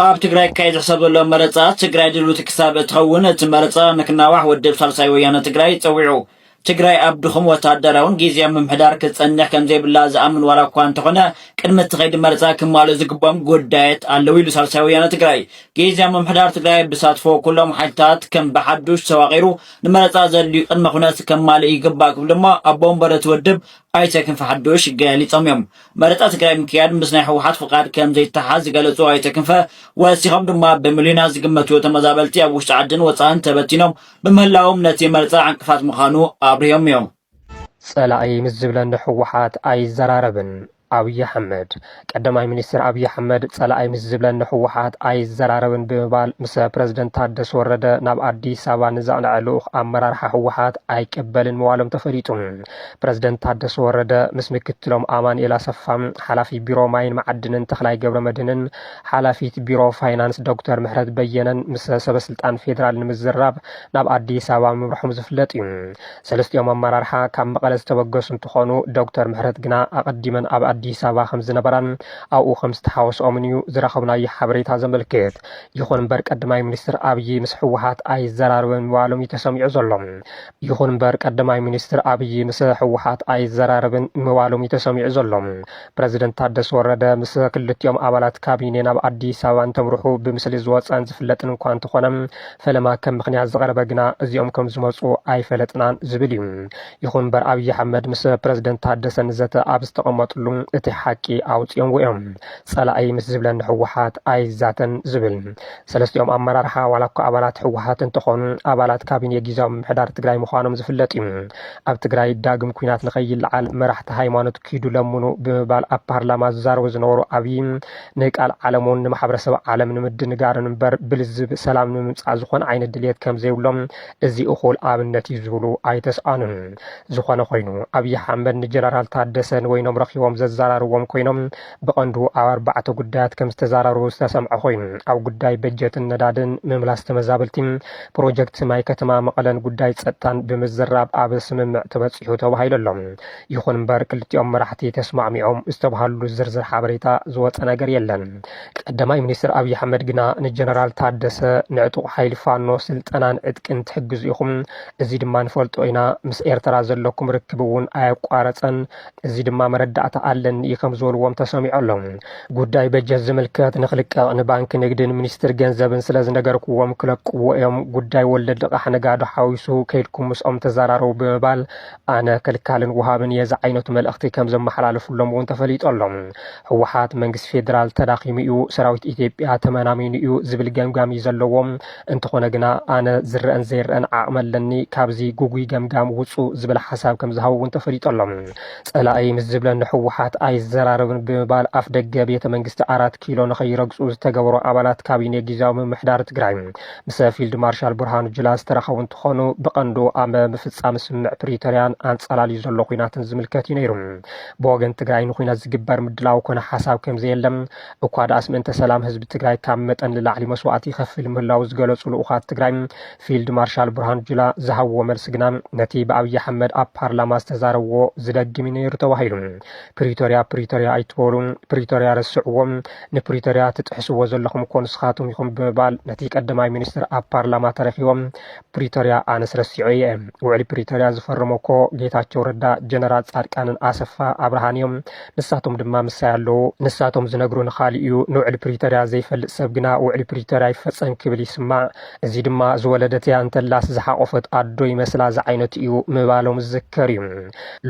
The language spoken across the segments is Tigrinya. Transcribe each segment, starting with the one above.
ኣብ ትግራይ ክካየድ ዝሕሰብ ዘሎ መረፃ ትግራይ ድልውቲ ክሳብ እትኸውን እቲ መረፃ ንክናዋሕ ውድብ ሳልሳይ ወያነ ትግራይ ፀዊዑ። ትግራይ ኣብ ድኹም ወታደራውን ግዜያዊ ምምሕዳር ክትፀንሕ ከም ዘይብላ ዝኣምን ዋላ እኳ እንተኾነ ቅድሚ እቲ ከይዲ መረፃ ክማልኡ ዝግብኦም ጉዳያት ኣለዉ ኢሉ ሳልሳይ ወያነ ትግራይ። ግዜያዊ ምምሕዳር ትግራይ ብሳትፎ ኩሎም ሓይልታት ከም ብሓዱሽ ተዋቒሩ ንመረፃ ዘድልዩ ቅድመ ኩነት ከማልእ ይግባእ ክብል ድማ ኣቦ ወንበር እቲ ውድብ ኣይተ ክንፈ ሓዱሽ ገሊፆም እዮም። መረፃ ትግራይ ምክያድ ምስ ናይ ህወሓት ፍቓድ ከም ዘይተሓዝ ዝገለፁ ኣይተ ክንፈ ወሲኾም ድማ ብሚልዮናት ዝግመቱ ተመዛበልቲ ኣብ ውሽጢ ዓድን ወፃእን ተበቲኖም ብምህላዎም ነቲ መረፃ ዕንቅፋት ምዃኑ ኣብሪሆም እዮም። ጸላኢ ምስ ዝብለኒ ህወሓት ኣይዘራረብን። ኣብይ ኣሕመድ። ቀዳማይ ሚኒስትር ኣብይ ኣሕመድ ጸላኢ ምስ ዝብለኒ ህወሓት ኣይዘራረብን ብምባል ምስ ፕረዚደንት ታደሰ ወረደ ናብ ኣዲስ ኣበባ ንዘቕንዐ ልኡኽ ኣመራርሓ ህወሓት ኣይቅበልን ምባሎም ተፈሊጡ። ፕረዚደንት ታደሰ ወረደ ምስ ምክትሎም ኣማኑኤል ኣሰፋ፣ ሓላፊ ቢሮ ማይን መዓድንን ተኽላይ ገብረመድህንን ሓላፊት ቢሮ ፋይናንስ ዶክተር ምሕረት በየነን ምስ ሰበስልጣን ፌዴራል ንምዝራብ ናብ ኣዲስ ኣበባ ምብርሖም ዝፍለጥ እዩ። ሰለስቲኦም ኣመራርሓ ካብ መቐለ ዝተበገሱ እንትኾኑ፣ ዶክተር ምሕረት ግና ኣቐዲመን ኣብ ኣዲስ ኣበባ ከም ዝነበራን ኣብኡ ከም ዝተሓወስኦምን እዩ ዝረኸብናዮ ሓበሬታ ዘመልክት። ይኹን እምበር ቀዳማይ ሚኒስትር ኣብይ ምስ ህወሓት ኣይዘራረብን ምባሎም እዩ ተሰሚዑ ዘሎ። ይኹን እምበር ቀዳማይ ሚኒስትር ኣብይ ምስ ህወሓት ኣይዘራረብን ምባሎም እዩ ተሰሚዑ ዘሎ። ፕረዚደንት ታደሰ ወረደ ምስ ክልቲኦም ኣባላት ካቢኔ ናብ ኣዲስ ኣበባ እንተምርሑ ብምስሊ ዝወፀን ዝፍለጥን እኳ እንተኾነ፣ ፈለማ ከም ምኽንያት ዝቐረበ ግና እዚኦም ከም ዝመፁ ኣይፈለጥናን ዝብል እዩ። ይኹን እምበር ኣብይ ኣሕመድ ምስ ፕረዚደንት ታደሰ ንዘተ ኣብ ዝተቐመጥሉ እቲ ሓቂ ኣውፂኦምዎ እዮም። ጸላኢ ምስ ዝብለኒ ህወሓት ኣይዛተን ዝብል። ሰለስቲኦም ኣመራርሓ ዋላ እኳ ኣባላት ህወሓት እንተኾኑ፣ ኣባላት ካቢኔ ግዝያዊ ምምሕዳር ትግራይ ምዃኖም ዝፍለጥ እዩ። ኣብ ትግራይ ዳግም ኲናት ንኸይለዓል መራሕቲ ሃይማኖት ኪዱ ለምኑ ብምባል ኣብ ፓርላማ ዝዛረቡ ዝነበሩ ኣብይ፣ ንቃል ዓለም እውን ንማሕበረሰብ ዓለም ንምድንጋርን እምበር ብልዝብ ሰላም ንምምፃእ ዝኾነ ዓይነት ድልየት ከም ዘይብሎም እዚ እኹል ኣብነት እዩ ዝብሉ ኣይተስኣኑን። ዝኾነ ኮይኑ ኣብይ ኣሕመድ ንጀነራል ታደሰ ንወይኖም ረኺቦም ዘዘራርዎም ኮይኖም ብቐንዱ ኣብ ኣርባዕተ ጉዳያት ከም ዝተዘራረቡ ዝተሰምዐ ኮይኑ ኣብ ጉዳይ በጀትን ነዳድን፣ ምምላስ ተመዛበልቲ፣ ፕሮጀክት ማይ ከተማ መቐለን ጉዳይ ፀጥታን ብምዝራብ ኣብ ስምምዕ ተበፂሑ ተባሂሉ ኣሎ። ይኹን እምበር ክልቲኦም መራሕቲ ተስማዕሚዖም ዝተባሃሉ ዝርዝር ሓበሬታ ዝወፀ ነገር የለን። ቀዳማይ ሚኒስትር ኣብይ ኣሕመድ ግና ንጀነራል ታደሰ ንዕጡቕ ሓይሊ ፋኖ ስልጠናን ዕጥቅን ትሕግዙ ኢኹም፣ እዚ ድማ ንፈልጦ ኢና፣ ምስ ኤርትራ ዘለኩም ርክብ እውን ኣየቋረፀን፣ እዚ ድማ መረዳእታ ኣለኒ እዩ ከም ዝበልዎም ተሰሚዑ ኣሎ። ጉዳይ በጀት ዝምልከት ንክልቀቕ ንባንክ ንግድን ሚኒስትር ገንዘብን ስለ ዝነገርክዎም ክለቅዎ እዮም። ጉዳይ ወለድ ልቓሕ ነጋዶ ሓዊሱ ከይድኩም ምስኦም ተዘራረቡ ብምባል ኣነ ከልካልን ወሃብን እየ ዝዓይነቱ መልእኽቲ ከም ዘመሓላለፉሎም እውን ተፈሊጡ ኣሎ። ህወሓት መንግስቲ ፌዴራል ተዳኺሙ እዩ፣ ሰራዊት ኢትዮጵያ ተመናሚኑ እዩ ዝብል ገምጋም እዩ ዘለዎም። እንተኾነ ግና ኣነ ዝረአን ዘይረአን ዓቕሚ ኣለኒ፣ ካብዚ ጉጉይ ገምጋም ውፁ ዝብል ሓሳብ ከም ዝሃቡ እውን ተፈሊጡ ኣሎ። ጸላኢ ምስ ዝብለኒ ህወሓት ኣይዘራረብን ብምባል ኣፍ ደገ ቤተ መንግስቲ ኣራት ኪሎ ንኸይረግፁ ዝተገበሩ ኣባላት ካቢኔ ግዝያዊ ምምሕዳር ትግራይ ምስ ፊልድ ማርሻል ብርሃኑ ጁላ ዝተራኸቡ እንትኾኑ ብቐንዱ ኣብ ምፍፃም ስምምዕ ፕሪቶርያን ኣንፀላልዩ ዘሎ ኲናትን ዝምልከት እዩ ነይሩ። ብወገን ትግራይ ንኲናት ዝግበር ምድላው ኮነ ሓሳብ ከም ዘየለም እኳ ደኣስ ምእንተ ሰላም ህዝቢ ትግራይ ካብ መጠን ንላዕሊ መስዋእቲ ይኸፍል ምህላው ዝገለፁ ልኡኻት ትግራይ ፊልድ ማርሻል ብርሃኑ ጁላ ዝሃብዎ መልሲ ግና ነቲ ብኣብይ ኣሕመድ ኣብ ፓርላማ ዝተዛረብዎ ዝደግም እዩ ነይሩ ተባሂሉ። ፕሪቶርያ ፕሪቶርያ ኣይትበሉ፣ ፕሪቶርያ ረስዕዎም፣ ንፕሪቶርያ ትጥሕስዎ ዘለኹም እኮ ንስኻትኩም ኢኹም ብምባል ነቲ ቀዳማይ ሚኒስትር ኣብ ፓርላማ ተረኺቦም ፕሪቶርያ ኣነስ ረሲዐዮ እየ። ውዕሊ ፕሪቶርያ ዝፈረሞ እኮ ጌታቸው ረዳ፣ ጀነራል ፃድቃንን ኣሰፋ ኣብርሃን እዮም። ንሳቶም ድማ ምሳይ ኣለዉ። ንሳቶም ዝነግሩኒ ካሊእ እዩ። ንውዕሊ ፕሪቶርያ ዘይፈልጥ ሰብ ግና ውዕሊ ፕሪቶርያ ይፈፀም ክብል ይስማዕ። እዚ ድማ ዝወለደትያ እንተላስ ዝሓቆፈት ኣዶ ይመስላ ዝዓይነቱ እዩ ምባሎም ዝዝከር እዩ።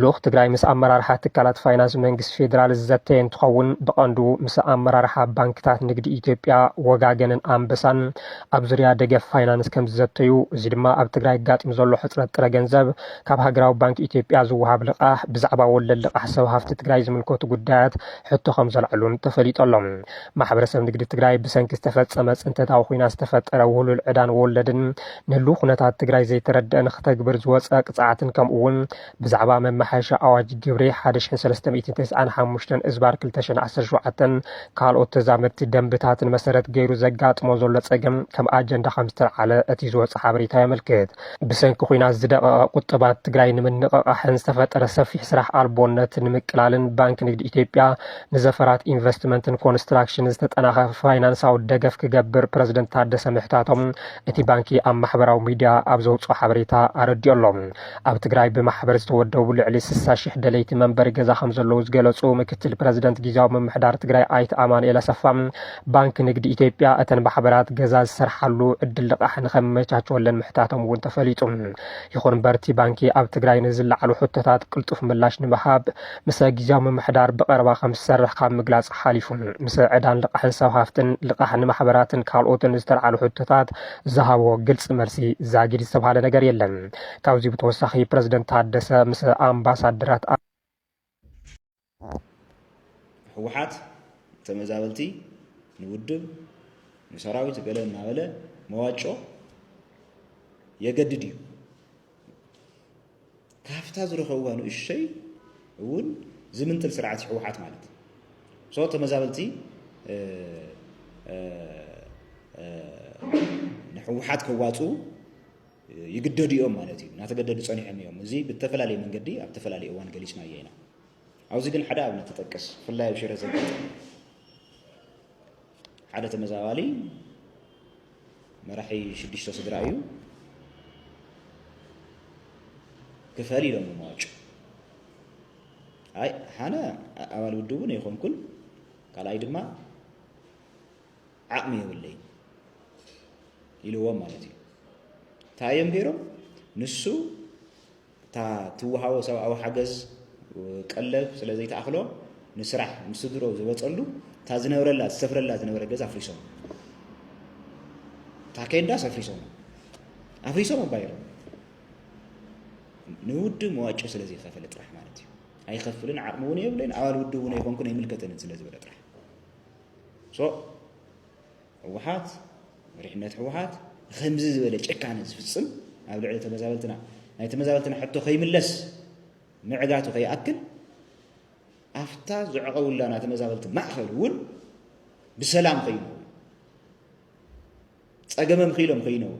ልኡኽ ትግራይ ምስ ኣመራርሓ ትካላት ፋይናንስ መንግስቲ ፌዴራል ዝዘተየ እንትኸውን ብቐንዱ ምስ ኣመራርሓ ባንክታት ንግዲ ኢትዮጵያ፣ ወጋገንን ኣንበሳን ኣብ ዙርያ ደገፍ ፋይናንስ ከም ዝዘተዩ፣ እዚ ድማ ኣብ ትግራይ ኣጋጢሙ ዘሎ ሕፅረት ጥረ ገንዘብ፣ ካብ ሃገራዊ ባንክ ኢትዮጵያ ዝወሃብ ልቓሕ፣ ብዛዕባ ወለድ ልቓሕ ሰብ ሃፍቲ ትግራይ ዝምልከቱ ጉዳያት ሕቶ ከም ዘልዐሉን ተፈሊጡ ኣሎ። ማሕበረሰብ ንግዲ ትግራይ ብሰንኪ ዝተፈፀመ ፅንተታዊ ኲናት ዝተፈጠረ ውህሉል ዕዳን ወለድን ንህልው ኩነታት ትግራይ ዘይተረድአ ንክተግብር ዝወፀ ቅፅዓትን ከምኡ እውን ብዛዕባ መመሓየሻ ኣዋጅ ግብሪ ሓደ ሽሕን ሰለስተ ሚእትን ኣን ሓሙሽተን እዝባር ክልተ ሽሕን ዓሰርተ ሸውዓተን ካልኦት ተዛመድቲ ደንብታትን መሰረት ገይሩ ዘጋጥሞ ዘሎ ጸገም ከም ኣጀንዳ ከም ዝተልዓለ እቲ ዝወጸ ሓበሬታ የመልክት። ብሰንኪ ኹናት ዝደቐቐ ቁጠባ ትግራይ ንምንቕቓሕን ዝተፈጠረ ሰፊሕ ስራሕ ኣልቦነት ንምቅላልን ባንክ ንግዲ ኢትዮጵያ ንዘፈራት ኢንቨስትመንትን ኮንስትራክሽን ዝተጠናኸረ ፋይናንሳዊ ደገፍ ክገብር ፕረዚደንት ታደሰ ምሕታቶም እቲ ባንኪ ኣብ ማሕበራዊ ሚድያ ኣብ ዘውፅኦ ሓበሬታ ኣረዲኡ ኣሎ። ኣብ ትግራይ ብማሕበር ዝተወደቡ ልዕሊ ስሳ ሺሕ ደለይቲ መንበሪ ገዛ ከም ዘለዉ ዝገለፁ ምክትል ፕረዚደንት ግዝያዊ ምምሕዳር ትግራይ ኣይተ ኣማኑኤል ኣሰፋ፣ ባንክ ንግዲ ኢትዮጵያ እተን ማሕበራት ገዛ ዝሰርሓሉ ዕድል ልቓሕ ንኸመቻቸወለን ምሕታቶም እውን ተፈሊጡ። ይኹን እምበር እቲ ባንኪ ኣብ ትግራይ ንዝለዓሉ ሕቶታት ቅልጡፍ ምላሽ ንምሃብ ምስ ግዝያዊ ምምሕዳር ብቐረባ ከም ዝሰርሕ ካብ ምግላፅ ሓሊፉ፣ ምስ ዕዳን ልቓሕን ሰብ ሃፍትን ልቓሕ ንማሕበራትን ካልኦትን ዝተልዓሉ ሕቶታት ዝሃቦ ግልፂ መልሲ ዛጊድ ዝተባሃለ ነገር የለን። ካብዚ ብተወሳኺ ፕረዚደንት ታደሰ ምስ ኣምባሳደራት ህወሓት ተመዛበልቲ ንውድብ ንሰራዊት ገለ እናበለ መዋጮ የገድድ እዩ። ካብታ ዝረኸብዋ ንእሸይ እውን ዝምንጥል ስርዓት ህወሓት ማለት ሶ ተመዛበልቲ ንህወሓት ከዋፅኡ ይግደዱ እዮም ማለት እዩ። እናተገደዱ ፀኒሖም እዮም። እዚ ብተፈላለየ መንገዲ ኣብ ተፈላለየ እዋን ገሊፅናዮ ኢና። ኣብዚ ግን ሓደ ኣብነት ተጠቅስ፣ ብፍላይ ኣብ ሽረ ዘጋጠመ ሓደ ተመዛባሊ መራሒ ሽዱሽተ ስድራ እዩ። ክፈል ኢሎም መዋጮ ኣይ ሓነ ኣባል ውድቡን ኣይኮንኩን፣ ካልኣይ ድማ ዓቕሚ የብለይን ኢልዎም ማለት እዩ። እንታይ እዮም ገይሮም? ንሱ እታ ትወሃቦ ሰብኣዊ ሓገዝ ቀለብ ስለ ዘይተኣኽሎ ንስራሕ ምስ ስድሮ ዝወፀሉ እታ ዝነብረላ ዝሰፍረላ ዝነበረ ገዛ ኣፍሪሶም፣ እታ ኬንዳስ ኣፍሪሶም ኣፍሪሶም ኣባይሮም ንውድብ መዋጮ ስለ ዘይከፈለ ጥራሕ ማለት እዩ። ኣይኸፍልን፣ ዓቕሚ እውን የብለይን፣ ኣባል ውድብ እውን ኣይኮንኩን፣ ኣይምልከተንን ስለ ዝበለ ጥራሕ። ሶ ህወሓት፣ መሪሕነት ህወሓት ከምዚ ዝበለ ጭካነ ዝፍፅም ኣብ ልዕሊ ተመዛበልትና፣ ናይ ተመዛበልትና ሕቶ ከይምለስ ምዕጋቱ ከይኣክል ኣብታ ዘዕቐውላና ተመዛበልቲ ማእኸል እውን ብሰላም ከይነው፣ ፀገመም ክኢሎም ከይነው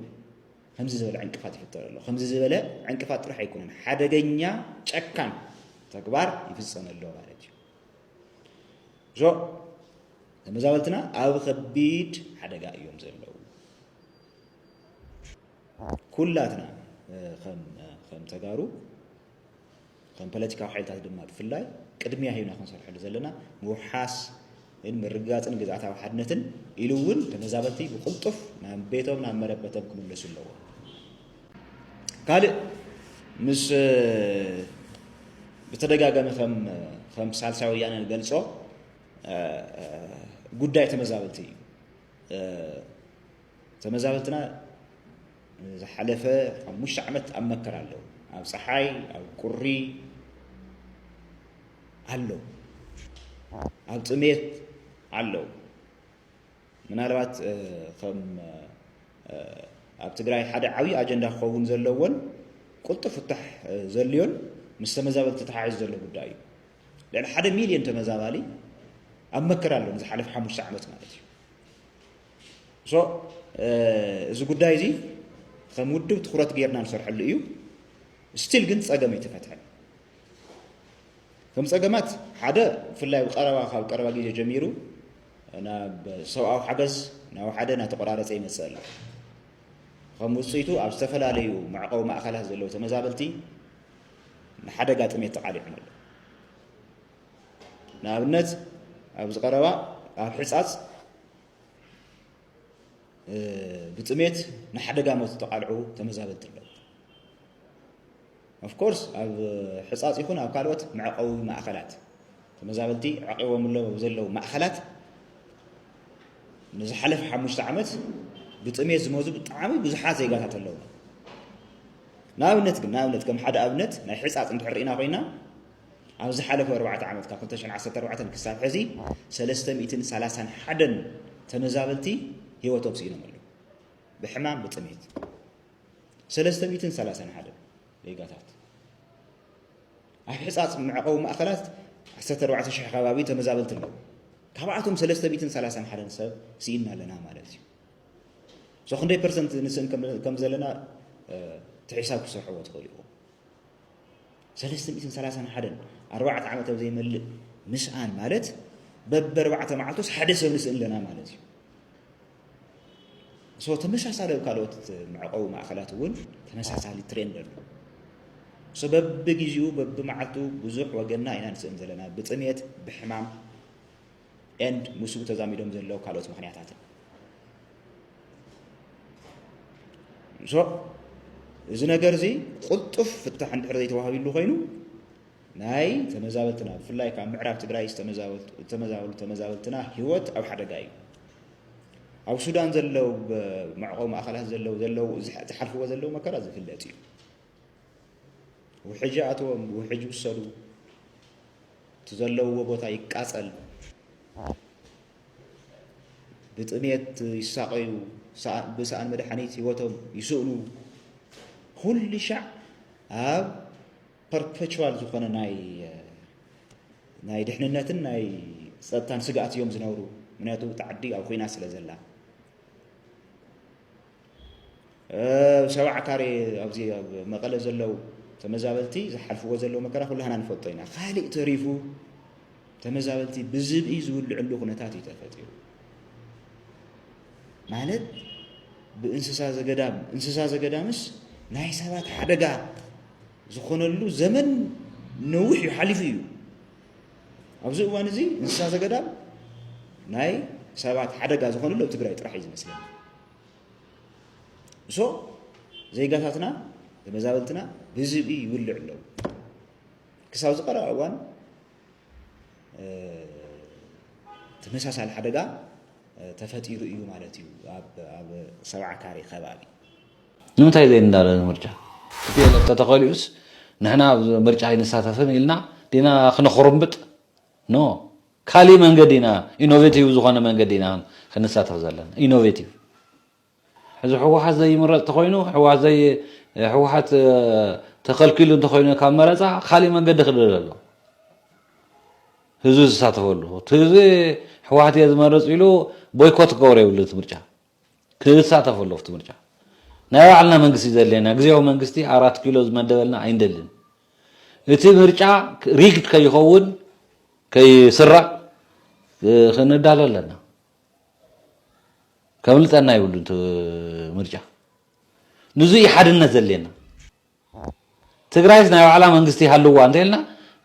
ከምዚ ዝበለ ዕንቅፋት ይፍጠር ኣሎ። ከምዚ ዝበለ ዕንቅፋት ጥራሕ ኣይኮነን፣ ሓደገኛ ጨካን ተግባር ይፍፀም ኣሎ ማለት እዩ። ሶ ተመዛበልትና ኣብ ከቢድ ሓደጋ እዮም ዘለዉ። ኩላትና ከም ከም ተጋሩ ከም ፖለቲካዊ ሓይልታት ድማ ብፍላይ ቅድሚያ ሂብና ክንሰርሐሉ ዘለና ምውሓስ ምርግጋፅን ግዝኣታዊ ሓድነትን ኢሉ እውን ተመዛበልቲ ብቅልጡፍ ናብ ቤቶም ናብ መረበቶም ክምለሱ ኣለዎም። ካልእ ምስ ብተደጋጋሚ ከም ከም ሳልሳይ ወያነ ንገልፆ ጉዳይ ተመዛበልቲ እዩ። ተመዛበልትና ዝሓለፈ ሓሙሽተ ዓመት ኣብ መከራ ኣለዉ። ኣብ ፀሓይ፣ ኣብ ቁሪ ኣለዉ። ኣብ ጥሜት ኣለዉ። ምናልባት ከም ኣብ ትግራይ ሓደ ዓብዪ ኣጀንዳ ክኸውን ዘለዎን ቅልጡፍ ፍታሕ ዘድልዮን ምስ ተመዛበልቲ ተሓሒዙ ዘሎ ጉዳይ እዩ። ልዕሊ ሓደ ሚልዮን ተመዛባሊ ኣብ መከራ ኣሎ ንዝሓለፈ ሓሙሽተ ዓመት ማለት እዩ። ሶ እዚ ጉዳይ እዚ ከም ውድብ ትኹረት ጌርና ንሰርሐሉ እዩ። ስቲል ግን ፀገም ኣይተፈትሐን። ከም ፀገማት ሓደ ብፍላይ ብቀረባ ካብ ቀረባ ግዜ ጀሚሩ ናብ ሰብኣዊ ሓገዝ ናብ ሓደ እናተቆራረፀ ይመፅእ ኣሎ። ከም ውፅኢቱ ኣብ ዝተፈላለዩ መዕቀዊ ማእኸላት ዘለዉ ተመዛበልቲ ንሓደጋ ጥሜት ተቓሊዖም ኣለዉ። ንኣብነት ኣብዚ ቀረባ ኣብ ሕፃፅ ብጥሜት ንሓደጋ ሞት ዝተቓልዑ ተመዛበልቲ ኣለዉ። ኦፍኮርስ ኣብ ሕፃፅ ይኹን ኣብ ካልኦት መዕቀዊ ማእኸላት ተመዛበልቲ ዓቂቦም ኣለዉ ዘለዉ ማእኸላት ንዝሓለፈ ሓሙሽተ ዓመት ብጥሜት ዝሞቱ ብጣዕሚ ብዙሓት ዜጋታት ኣለዉ። ንኣብነት ግን ንኣብነት ከም ሓደ ኣብነት ናይ ሕፃፅ እንድሕር ርኢና ኮይና ኣብ ዝሓለፈ ኣርባዕተ ዓመት ካብ ክልተ ሽሕን ዓሰርተ ኣርባዕተን ክሳብ ሕዚ ሰለስተ ሚእትን ሰላሳን ሓደን ተመዛበልቲ ህይወቶም ስኢኖም ኣለዉ ብሕማም ብጥሜት ሰለስተ ሚእትን ሰላሳን ሓደን ዜጋታት ኣብ ሕፃፅ መዕቐዊ ማእኸላት ዓሰርተ ኣርባዕተ ሽሕ ከባቢ ተመዛበልቲ ኣለዉ። ካብኣቶም ሰለስተ ሚእትን ሰላሳን ሓደን ሰብ ስኢንና ኣለና ማለት እዩ። So ክንደይ ፐርሰንት ንስእን ከም ዘለና እቲ ሒሳብ ክሰርሕዎ ትኽእሉ ኢኹም። ሰለስተ ሚእትን ሰላሳን ሓደን ኣርባዕተ ዓመት ኣብ ዘይመልእ ምስኣን ማለት በብኣርባዕተ መዓልቶስ ሓደ ሰብ ንስእን ኣለና ማለት እዩ። So ተመሳሳሊ ኣብ ካልኦት መዕቆቢ ማእኸላት እውን ተመሳሳሊ ትሬንድ ኣሎ። So በብግዜኡ በብመዓልቱ ብዙሕ ወገንና ኢና ንስእን ዘለና ብጥሜት ብሕማም and ምስኡ ተዛሚዶም ዘለዉ ካልኦት ምኽንያታትን። So እዚ ነገር እዚ ቅልጡፍ ፍታሕ እንድሕር ዘይተዋሂብሉ ኮይኑ ናይ ተመዛበልትና ብፍላይ ካብ ምዕራብ ትግራይ ዝተመዛበሉ ተመዛበልትና ህይወት ኣብ ሓደጋ እዩ። ኣብ ሱዳን ዘለዉ መዕቆቢ ማእኸላት ዘለዉ ዘለዉ ዝሓልፍዎ ዘለዉ መከራ ዝፍለጥ እዩ። ውሕጅ ኣትዎም ውሕጅ ውሰዱ፣ እቲ ዘለውዎ ቦታ ይቃፀል፣ ብጥሜት ይሳቐዩ፣ ብሰኣን መድሓኒት ህይወቶም ይስእኑ። ኩሉ ሻዕ ኣብ ፐርፔቹዋል ዝኾነ ናይ ናይ ድሕንነትን ናይ ፀጥታን ስግኣት እዮም ዝነብሩ። ምክንያቱ እቲ ዓዲ ኣብ ኩናት ስለ ዘላ ሰብዓ ካሬ ኣብዚ ኣብ መቐለ ዘለዉ ተመዛበልቲ ዝሓልፍዎ ዘለዉ መከራ ኩላህና ንፈልጦ ኢና። ካሊእ ተሪፉ ተመዛበልቲ ብዝብኢ ዝብልዕሉ ኩነታት እዩ ተፈጢሩ። ማለት ብእንስሳ ዘገዳም እንስሳ ዘገዳምስ ናይ ሰባት ሓደጋ ዝኾነሉ ዘመን ነዊሕ እዩ ሓሊፉ እዩ። ኣብዚ እዋን እዚ እንስሳ ዘገዳም ናይ ሰባት ሓደጋ ዝኾነሉ ኣብ ትግራይ ጥራሕ እዩ ዝመስለኒ። እሶ ዜጋታትና ተመዛበልትና ብዝብኢ ይብልዕ ኣለዉ። ክሳብ ዝቐረባ እዋን ተመሳሳሊ ሓደጋ ተፈጢሩ እዩ ማለት እዩ። ኣብ ሰብዓ ካሬ ከባቢ ንምንታይ ዘይንዳለ ምርጫ? ቲፒኤልኤፍ ተተኸሊኡስ ንሕና ኣብ ምርጫ ኣይንሳተፍን ኢልና ዲና ክነኽርምብጥ? ኖ፣ ካሊእ መንገዲ ኢና፣ ኢኖቬቲቭ ዝኾነ መንገዲ ኢና ክንሳተፍ ዘለና። ኢኖቬቲቭ ሕዚ ህወሓት ዘይምረፅ ተኮይኑ ህወሓት ተከልኪሉ እንተኮይኑ ካብ መረፃ ካሊእ መንገዲ ክደለ ኣሎ። ህዝቢ ዝሳተፈሉ እቲ ህዝቢ ህወሓት እየ ዝመርፅ ኢሉ ቦይኮት ክገብሮ የብሉ እቲ ምርጫ። ክሳተፍ ኣሎ ኣብቲ ምርጫ። ናይ ባዕልና መንግስቲ ዘድልየና ግዜያዊ መንግስቲ ኣራት ኪሎ ዝመደበልና ኣይንደልን። እቲ ምርጫ ሪግድ ከይኸውን ከይስረቕ ክንዳሎ ኣለና። ከምልጠና ይብሉ እቲ ምርጫ። ንዙ እዩ ሓድነት ዘድልየና። ትግራይስ ናይ ባዕላ መንግስቲ ይሃልዋ እንተኢልና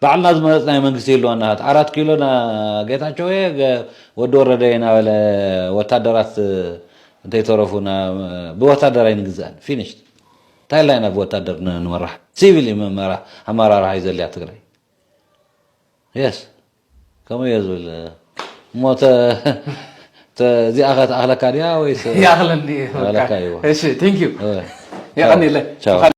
ባዕልና ዝመረፅናዮ መንግስቲ ይህልወና። ኣራት ኪሎ ና ጌታቸው እየ፣ ገ- ወዲ ወረደ እየ እናበለ ወታደራት እንተይተረፉ ና- ብወታደር ኣይንግዛእን። ፊኒሽድ። እንታይ ኢልና ኢና ብወታደር ን- ንመራሕ? ሲቪል እዩ መመራ- ኣመራርሓ እዩ ዘልያ ትግራይ። የስ ከምኡ እየ ዝብል። እሞ ተ- ተ- እዚኣ ከ ትኣኽለካ ድያ ወይስ? ይኣኽለኒ እዩ፣ በቃ። ይኣኽለካ እዩ። እሺ፣ ቴንክ ዩ። እወ። የቐንየለይ። ቻው።